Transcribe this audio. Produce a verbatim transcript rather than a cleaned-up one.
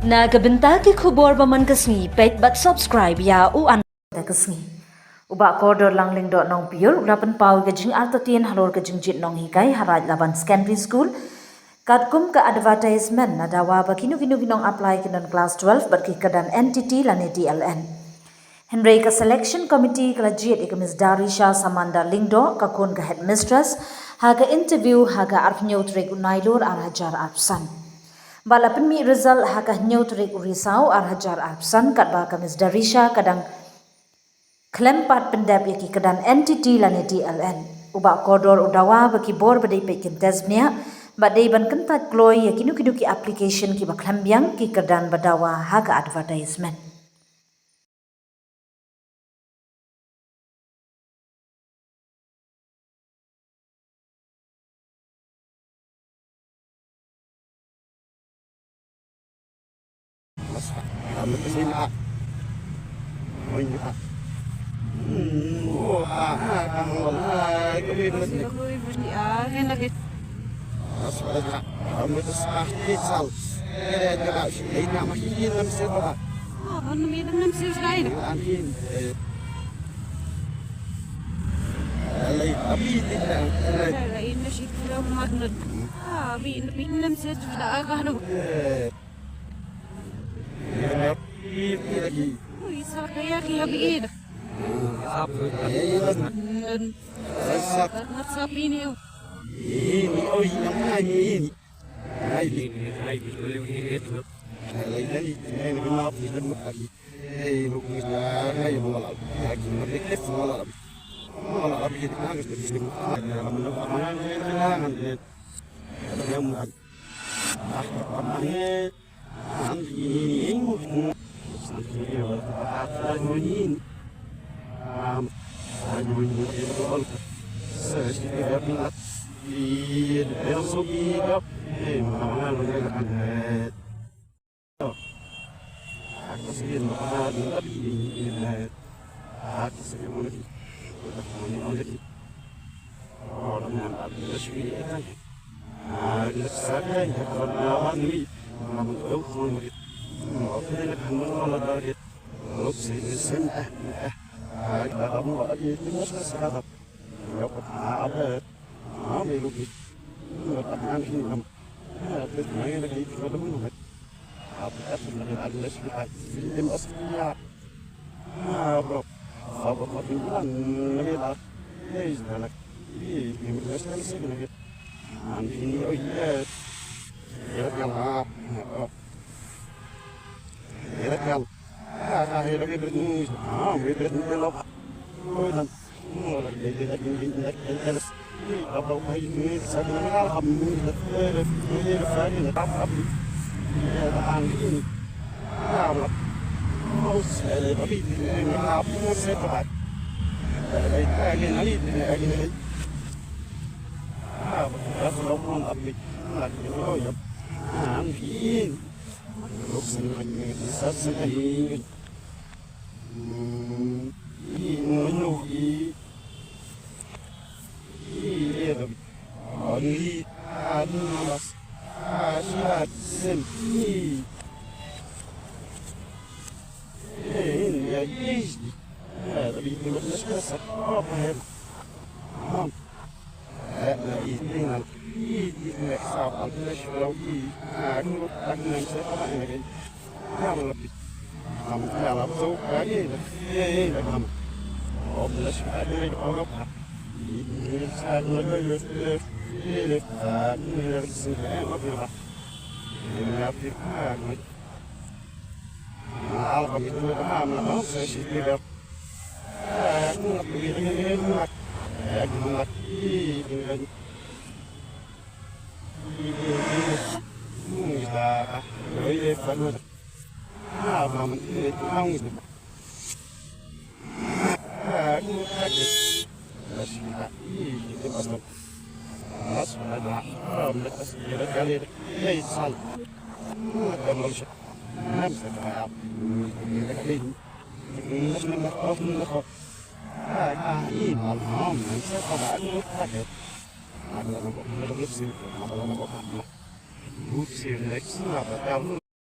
Na ka bynta ki khubor ba man ka sngi, peit bad subscribe ïa u an. Da ka sngi. U Bah Kordor Langling Doh Nongpyur u la pynpaw ka jingartatien halor ka jingjied nonghikai ha Raid Laban Secondary School. Katkum ka advertisement, na dawa ba kino kino ki nong apply ki don class twelve bad ki kyrdan N T T lane D L N. Hynrei ka selection committee ka la jied ïa ka Miss Darisha Samanda Lyngdoh, ka khun ka headmistress, ha ka interview ha ka arphew hynñiew tarik u Nailur ar hajar arphew san. Ba la pynmih result ha ka hynñiew tarik u Risaw ar hajar arphew san, katba ka Miss Darisha ka dang khlem pat pyndep ïa ki kyrdan N T T lane D L N. U Bah Kordor u dawa ba ki bor ba dei peit kin test bniah, ba dei ban kyntait kloi ïa kino kino ki application kiba khlem biang, ki kyrdan ba dawa ha ka advertisement.